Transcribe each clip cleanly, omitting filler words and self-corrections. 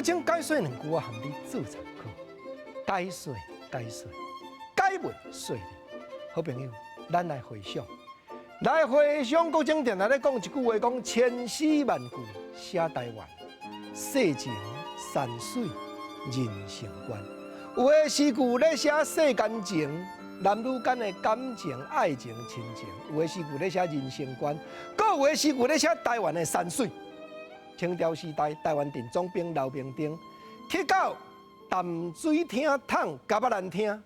請解說兩句，我含你做參考。解說解說，解問說理。好朋友，咱來回想，來回想國政電台咧講一句話，講千詩萬句寫台灣，世情山水人生觀。有的詩句咧寫世間情，男女間的感情、愛情、親情；有的詩句咧寫人生觀，閣有的詩句咧寫台灣的山水。清朝時代，台灣鎮總兵劉明燈去到淡水廳桶蛤仔蘭廳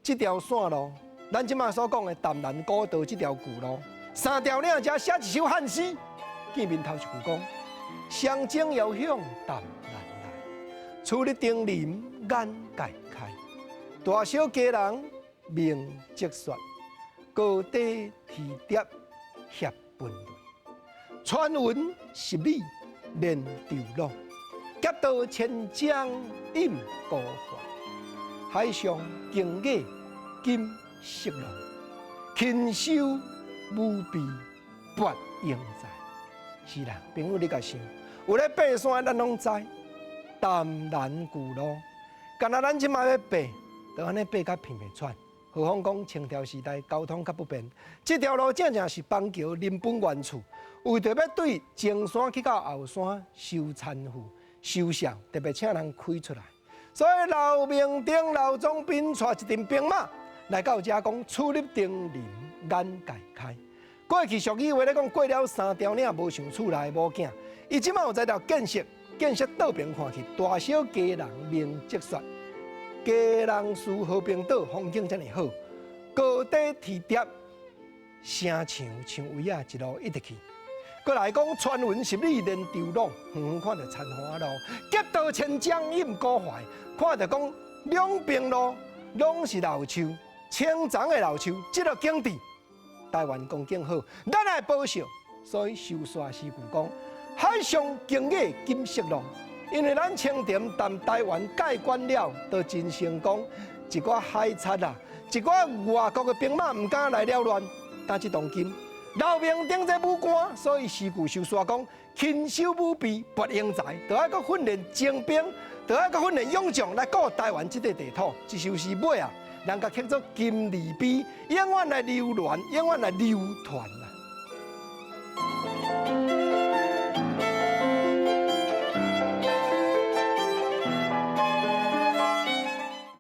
這條線路，咱這馬所講的淡蘭古道這條舊路，三條嶺遮寫一首漢詩，見面頭一句講：雙鐘遙向淡蘭來，初日登臨眼界開，大小家人明則說，高低梯疊協分類，穿雲十里連長廊，夾道千江飲孤懷，海上經野金色浪，禽獸武備拔英才。是啦，朋友你共想，有咧爬山咱攏知，淡蘭舊路，敢若咱這馬欲爬，就按呢爬甲鼻鼻喘。何況講清朝時代交通較不便，這條路正正是邦橋林本源處，為著欲對前山去到後山收田賦、收稅，特別請人開出來。所以劉明燈劉總兵帶一陣兵馬來到遮，講初日登臨眼界開。過去俗語話咧講，過了三條嶺無想厝內某囝。伊這馬有才調建設，建設倒爿看去，大小家人明則說。基隆市和平島風景遮爾好，高低梯疊，城牆像圍仔一路一直去。閣來講穿雲十里連長廊，遠遠看著田華路，夾道千江飲古懷，看著講兩邊路攏是老樹，青叢的老樹，這個景致，台灣風景好，咱來保惜。所以修紲詩句講，海上經野金色浪。因為咱清廷談台灣界管了，都真成功，一寡海賊啊，一寡外國的兵馬毋敢來擾亂。但這當今，劉明燈這武官，所以詩句修紲講，禽獸武備拔英才，就愛閣訓練精兵，就愛閣訓練勇將來顧台灣這塊地土。這首詩尾啊，人共刻做金縷碑，永遠來流傳，永遠來流傳啊！